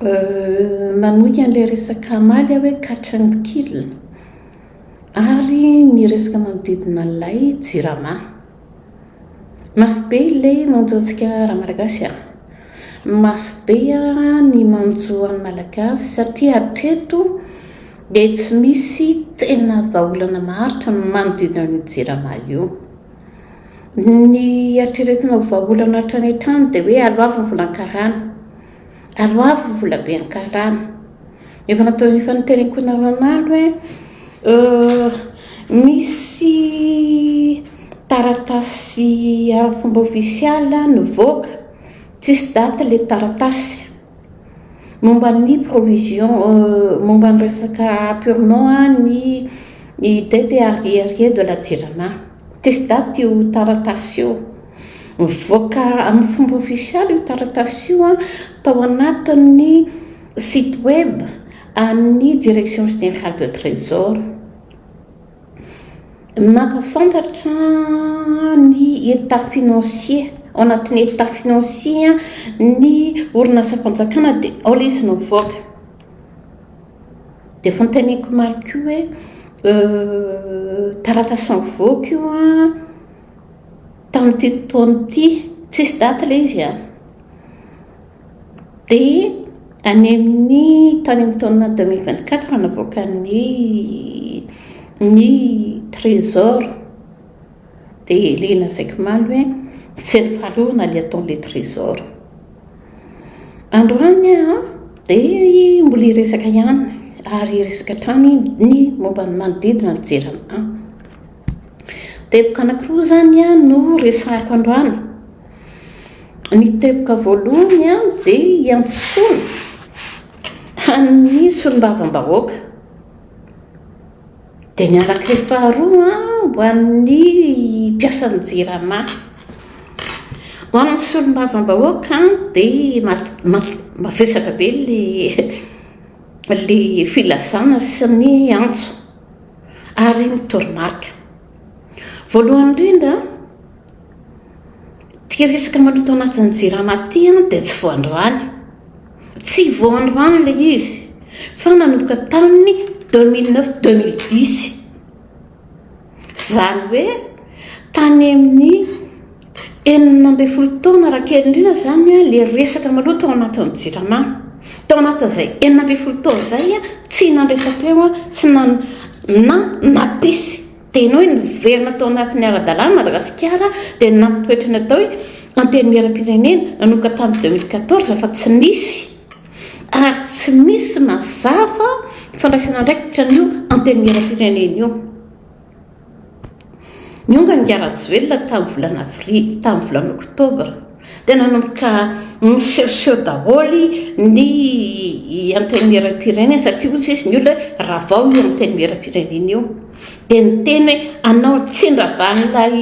Manohy an'ilay resaka hamaly aho hoe catch and kill ary ny resaka manodidina an'ilay Jirama. Mafy be ilay manjo antsika Ramalagasy a! Mafy be ny manjo an'ny Malagasy satria hatreto dia tsy misy tena vahaolana maharitra ny manodidina an'io Jirama io. Ny eritreretina ho vahaolana hatrany hatrany dia hoe aloavy ny volan-karana. Ary ho avy ny volabe an-karana. Efa natao efa noteneniko anareo omaly hoe misy taratasy ara-pomba ofisialy nivoaka, tsisy daty ilay taratasy, momba ny provision, momba ny resaka apurement ny dette arriérée de la Jirama. Tsisy daty io taratasy io. Nivoaka amin'ny fomba ofisialy io taratasy io tao anatin'ny site web an'ny Direction Générale de Trésor. Mampahafantatra ny état financier, ao anatin'ny état financier ny orinasam-panjakana dia ao ilay izy no mivoaka. Dia efa noteneniko omaly koa hoe taratasy nivoaka io an, tamin'ity taona ity, tsisy daty ilay izy an, dia any amin'ny tany amin'ny taona 2024 navoakan'ny ny trésor, dia ilay lazaiko omaly hoe feno fahalovana ilay ataon'ilay trésor. Androany aho dia mbola hiresaka ihany ary hiresaka hatrany ny momba ny manodidina ny Jirama. Teboka anankiroa izany no resahiko androany. Ny teboka voalohany dia hiantsoana an'ny solombavambahoaka. Dia ny anankiray faharoa ho an'ny mpiasan'ny Jirama. Ho an'ny solombavambahoaka dia mavesatra be ilay filazana sy ny antso ary ny toromarika. Voalohany indrindra, ity resaka maloto anatin'ny Jirama ity dia tsy vao androany. Tsy vao androany ilay izy fa nanomboka tamin'ny 2009, 2010. Izany hoe tany amin'ny 16 taona raha kely indrindra izany ilay resaka maloto tao anatin'ny Jirama. Tao anatin'izay 16 taona izay tsy nandresam-peo, tsy na nampisy teny hoe niverina tao anatin'ny ara-dalàna Madagasikara dia nampitoetra ny atao hoe Antenimierampirenena nanomboka tamin'ny 2014 fa tsy nisy ary tsy misy mazava ny fandraisana andraikitra an'io Antenimierampirenena io. Niongana Ingahy Rajoelina tamin'ny volana avrily, tamin'ny volana oktobra dia nanomboka nisehoseho daholo ny Antenimierampirenena satria hoy sisa ny olona hoe ravao io Antenimierampirenena io. Dia niteny hoe anao tsy ndravan'ilay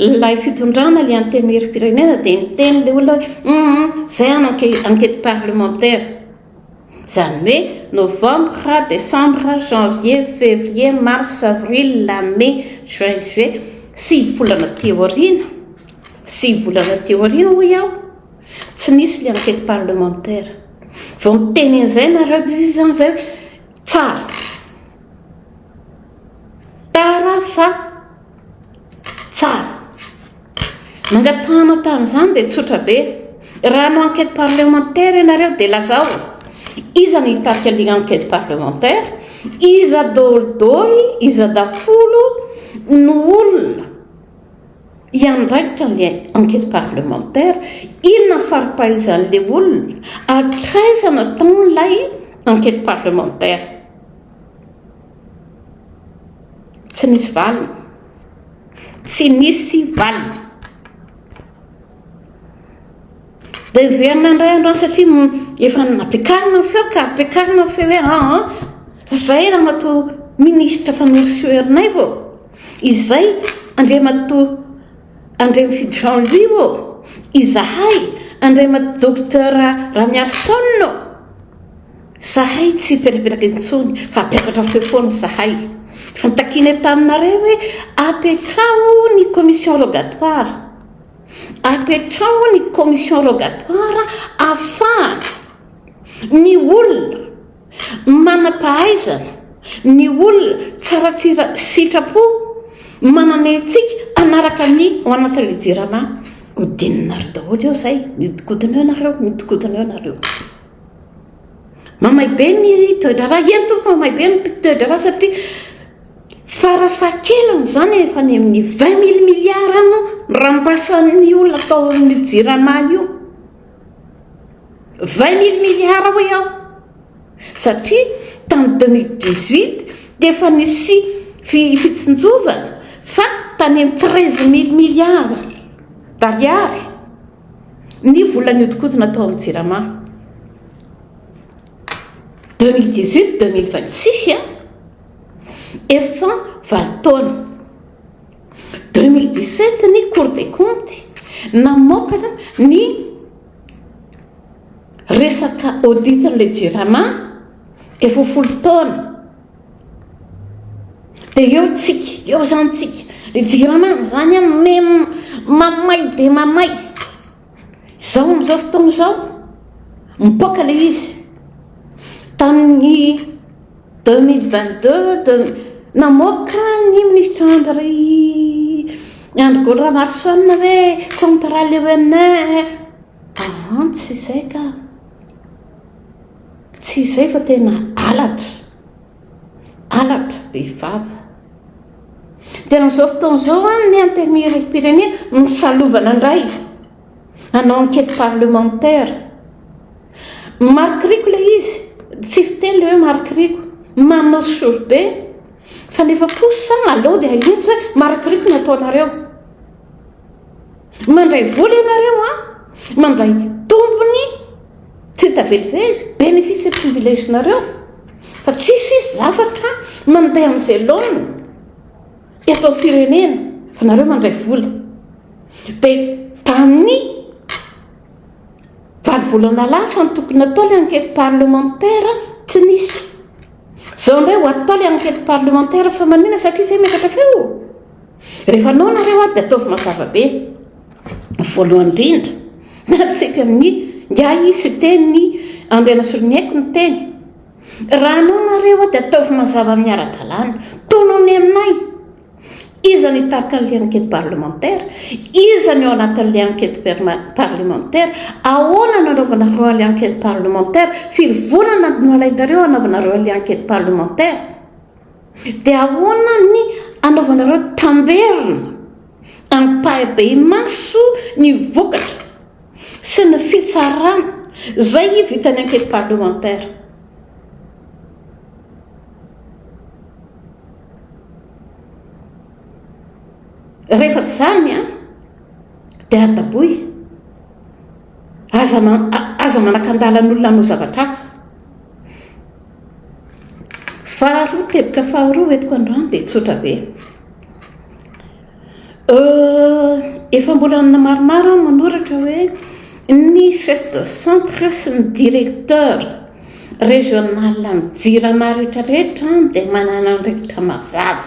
ilay fitondrana ilay antenimieram-pirenena dia niteny ilay olona hoe hum zay an enquête parlementaire. Izany hoe novembre, décembre, janvier, février, mars, avril, mai, juin, juillet, sivy volana aty aoriana, sivy volana aty aoriana hoy aho, tsy nisy ilay enquête parlementaire. Vao niteny an'izay nareo dia izy izany izay hoe tsara. Tara fa tsara. Nangatahana tamin'izany dia tsotra be. Raha hanao enquête parlementaire ianareo dia lazao iza no hitarika an'ilay enquête parlementaire, iza daholo iza daholo no olona hiandraikitra an'ilay enquête parlementaire, inona ny fari-pahaizan'ilay olona, hatraiza no ataon'ilay enquête parlementaire. Tsy nisy valiny. Tsy nisy valiny. Dia niverina indray androany satria efa nampiakarina ny feo ka ampiakarina ny feo hoe aa ah, izay ramatoa minisitra Fanirisoa Ernaivo, izay andriamatoa Andriamifidy Jean Louis ô, izahay andriamatoa Docteur Ramiarison ô. Zahay tsy hipetrapetraka intsony fa hampiakatra feo foana zahay. Efa nitakianay taminareo hoe apetraho ny commission rogatoire. Apetraho ny commission rogatoire ahafahana. Ny olona manam-pahaizana, ny olona tsara sitrapo manana antsika hanaraka ny ao anatin'ilay jirama. Hodininareo daholo eo izay, mihodinkodina eo nareo, mihodinkodina eo nareo. Mamay be ny toe-draharaha, eny tompoko mamay be ny toe-draharaha satria farafahakeliny izany efa any amin'ny 20 mille milliards no rambasan'ny olona tao amin'ny jirama io. 20 mille milliards hoy aho satria tamin'ny 2018 dia efa nisy fitsinjovana fa tany amin'ny 13 mille milliards d'ariary ny vola nihodinkodina tao amin'ny jirama. 2018 2026 efa valo taona. 2017 ny Cour des comptes namoaka ny resaka audit an'ilay Jirama efa 10 taona. Dia eo tsika, eo izany tsika. Ilay Jirama amin'izany an, mamay dia mamay. Izao amin'izao fotoana izao, mipoaka ilay izy. Tamin'ny 2022, namoaka ny minisitra André Andry Goly Ramaroson hoe contrat Léonin. Ah, tsy izay ka. Tsy izay fa tena halatra. Halatra be vava. Dia amin'izao fotoana izao an, ny Antenimierampirenena misalovana indray hanao enquête parlementaire. Marikoriko ilay izy, tsy fiteny ilay hoe marikoriko, manao be, fa nefa kosa aleo dia ahitsy hoe marikoriko ny ataonareo. Mandray vola ianareo an, mandray tombony tsy hita velively, bénéfice et privilège-nareo, fa tsisy zavatra mandeha amin'izay laoniny eto amin'ny firenena fa nareo mandray vola. Dia tamin'ny valo volana lasa ny tokony atao ilay enquête parlementaire tsy nisy. Izao indray ho atao ilay enquête parlementaire fa maninona satria izay miakatra feo. Rehefa anao nareo ary dia ataovy mazava be. Voalohany indrindra, natsipy amin'ny ingahy sy teny Andrianasoloniaiko ny teny. Raha anao nareo dia ataovy mazava amin'ny ara-dalàna. Tonony aminay. Iza ny hitarika an'ilay enquête parlementaire? Iza ny ao anatin'ilay enquête parlementaire? Ahoana no anaovanareo an'ilay enquête parlementaire? Firy volana no alainareo anaovanareo an'ilay enquête parlementaire? Dia ahoana ny anaovanareo tamberina ampahibemaso ny vokatra sy ny fitsarana izay vitan'ny enquête parlementaire? Rehefa tsy izany an, dia adaboy. Aza aza manakan-dalan'olona hanao zavatra hafa. Faharoa, teboka faharoa entiko androany dia tsotra be. Efa mbola amina maromaro aho manoratra hoe ny chef de centre sy ny directeur régional ny Jirama rehetra rehetra dia manana andraikitra mazava.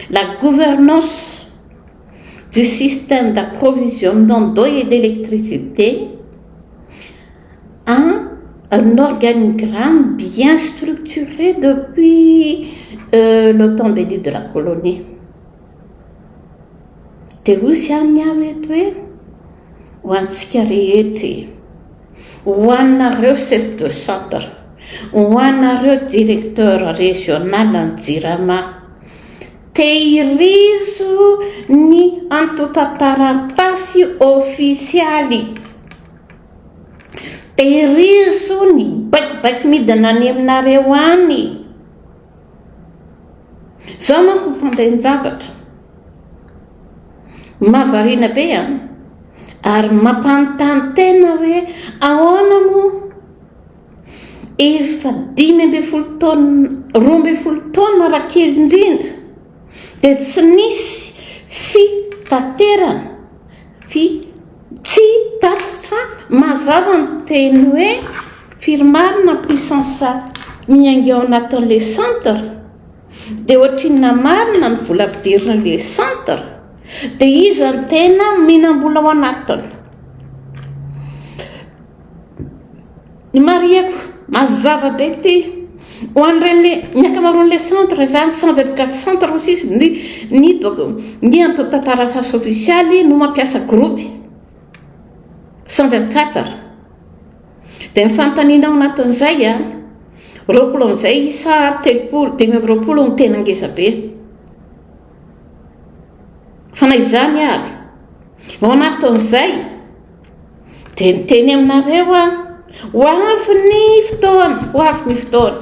La gouvernance du système d'approvisionnement d'eau et d'électricité a un organigramme bien structuré depuis le temps béni de la colonie. Dia hoy ihany aho eto hoe ho antsika rehetra e, ho anareo chef de centre, ho anareo directeur régional ny Jirama, tehirizo ny antontan-taratasy ofisialy. Tehirizo ny baikobaiko midina any aminareo any. Izao manko ny fandehan-javatra. Mahavariana be an! Ary mampanontany tena hoe ahoana moa efa 15 taona, 12 taona raha kely indrindra dia tsy nisy fitaterana, fi, tsy tatitra mazava ny teny hoe firy marina puissance miainga ao anatin'ilay centre. Dia ohatrinona marina ny vola ampidirin'ilay centre? Dia iza no tena mihinam-bola ao anatiny? Ny marihako mazava be ity, ho an'ireny le, ny ankamaroan'ilay centre izany, 124 centre hoy izy, ny ny ny antontan-taratasy ofisialy no mampiasa groupe 124. Dia ny fanontaniana ao anatin'izay a, 20 amin'izay sa 30, 25 no tena ngeza be. Fa na izany ary, ao anatin'izay, Dia miteny aminareo aho, ho avy ny fotoana, ho avy ny fotoana.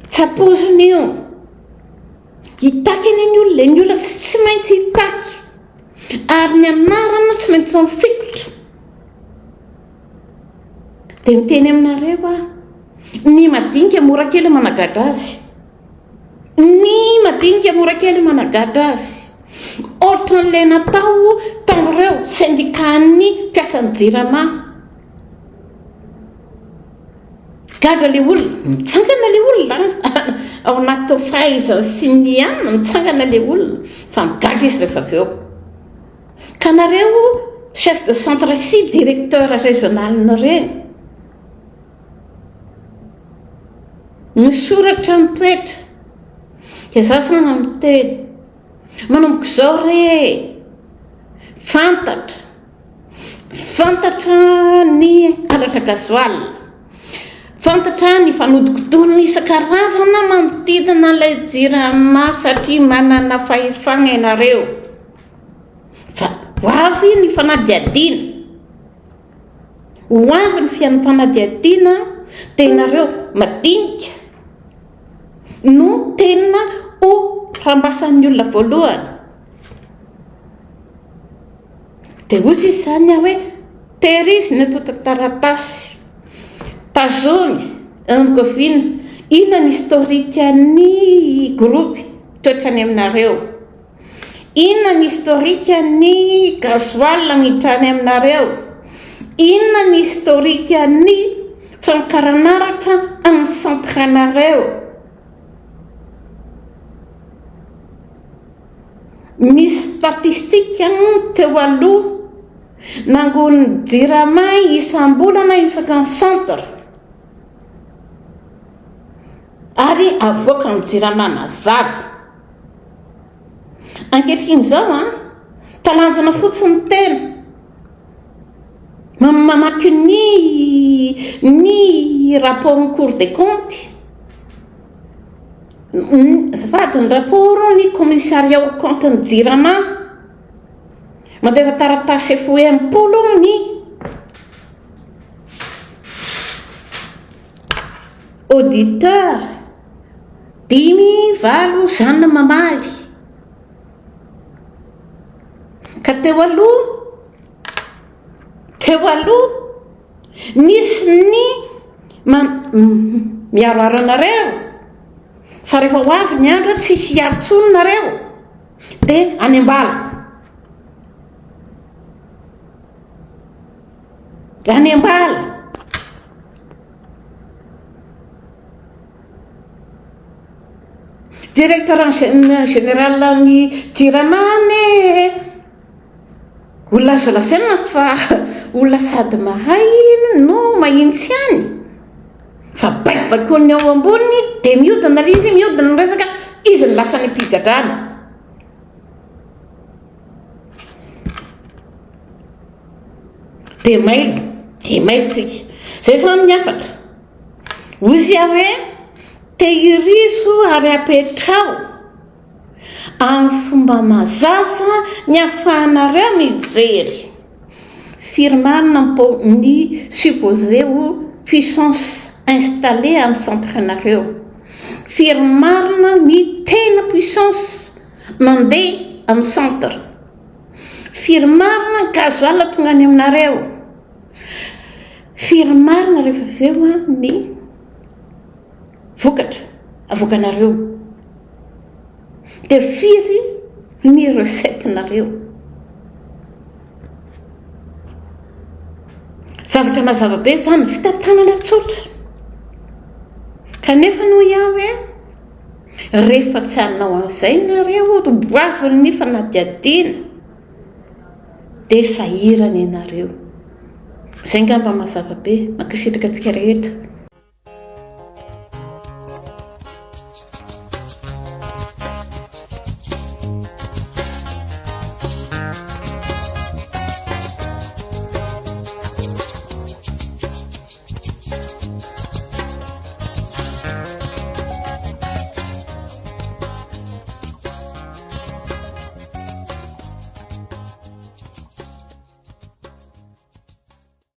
Tsy ampoizina io. Hitaky anie ny olona, ny olona tsy tsy maintsy hitaky. Ary ny anarana tsy maintsy mifikitra. Dia miteny aminareo aho, ny madinika mora kely managadra azy. Ny madinika mora kely managadra azy. Ohatran'ilay natao tamin'ireo syndicat-n'ny mpiasan'ny Jirama. Gaga ilay olona, mitsangana ilay olona ao anatin'ny fahaizany sy ny anona, mitsangana ilay olona fa migaga izy rehefa avy eo. Ka nareo chef de centre sy directeur régional-n'ireny, misoratra ny toetra, dia za zany miteny, Manomboka izao re e! Fantatra, fantatra ny halatra gasoil, fantatra ny fanodikodonana isan-karazana manodidina ilay jirama satria manana fahefana ianareo. Fa ho avy ny fanadihadiana, ho avy ny fanadihadiana dia ianareo madinika. no tena ho rambasan'ny olona voalohany. Dia hoy izy izany aho hoe tehirizo ny antontan-taratasy, tazomy angovina, inona ny historique-n'ny groupe toetra any aminareo, inona ny historique-n'ny gasoil miditra any aminareo, inona ny historique-n'ny Fankaranaratra amin'ny centre nareo. Misy statistique teo aloha nangonin'ny jirama isam-bolana isaky ny centre ary avoakan'ny jirama mazava. Ankehitriny izao an, talanjona fotsiny ny tena. Mamaky ny ny rapport ny cour des comptes, azafady ny rapport ny commissariat au compte ny jirama, mandefa taratasy efa 60 ny auditeur, dimy valo zany mamaly. Ka teo aloha, teo aloha, nisy ny miaroaro anareo, fa rehefa ho avy ny andro tsisy hiaro intsony nareo, dia any am-bala. Any am-bala. Directeur général ny Jirama anie olona azo lazaina fa olona sady mahay no mahintsy ihany fa baikobaikoin'ny ao ambony dia mihodina ilay izy, mihodina ny resaka, izy no lasa any am-pigadrana. Dia mailo, dia mailo tsika. Izay izany ny hafatra. Hoy izy aho hoe, Tehirizo ary apetraho amin'ny fomba mazava ny ahafahanareo mijery firy marina ny supposé ho puissance installée amin'ny centre-nareo, firy marina ny tena puissance mandeha amin'ny centre, firy marina ny gasoil tonga any aminareo. Firy marina rehefa avy eo an ny vokatra avoakanareo? Dia firy ny recette-nareo? Zavatra mazava be izany, fitantanana tsotra. Kanefa hoy aho hoe rehefa tsy hanao an'izay nareo, ho avin'ny fanadihadiana. Dia sahirana ianareo. Izay angamba mazava be. Mankasitraka antsika rehetra.